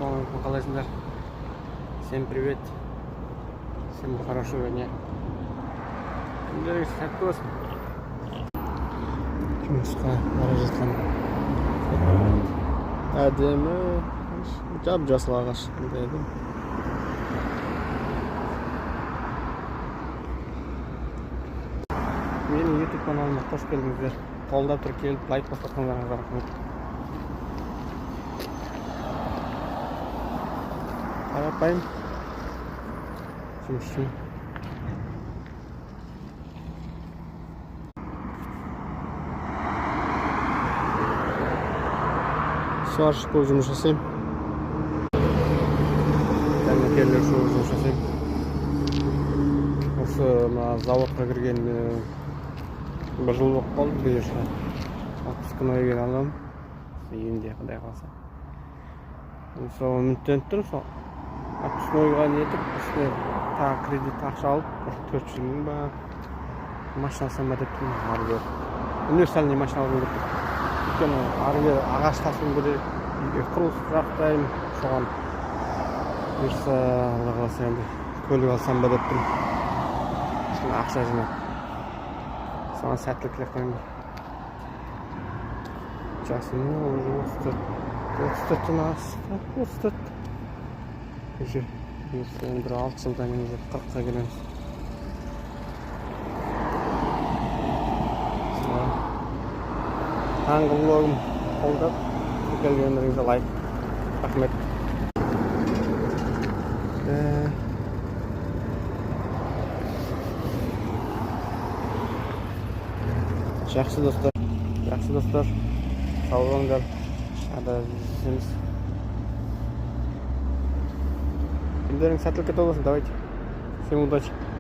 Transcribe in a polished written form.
Ассалаумағалейкум, қалайсыңдар? Всем привет. Всем хорошего дня. Күндеріңіз сәтті болсын. Жұмысқа бара жатқан әдемі жап жасыл ағаш, қандай әдемі. Менің YouTube каналыма қош келдіңіздер. Қолдап тіркеліп, лайк басып жатқандарыңызға рахмет. Қарапайым жұмысшы. Сварщик болып жұмыс жасаймын. Дәнекерлеуші болып жұмыс жасаймын. Осы мына заводқа кіргеніме бір жыл болып қалды, бұйырса. Отпускной аламын июньде, құдай қаласа. Сол үміттеніп тұрмын, сол отпускнойға нетіп, үстіне тағы кредит ақша алып, бір 400 000 ба, машина алсам ба деп тұрмын. Ары бері универсальный машина алғым келіп тұр, өйткені ары бері ағаш тасуым керек, үйге құрылыс жақтаймын. Соған бұйырса, Алла қаласа, енді көлік алсам ба деп тұрмын, кішкене ақша жинап. Соған сәттілік тілеп қойыңдар. Жасым уже 34, 34-тен асты, 34 уже. Бұйырса, енді бір 6 жылдан кейін уже 40-қа келеміз. Сол таңғы влогым, қолдап тіркелгендеріңізге лайк, рахмет. Жақсы, достар, жақсы, достар, сау болыңдар, ада жүздесеміз. Күндерің сәттілікке болсын. Давайте, всем удачи.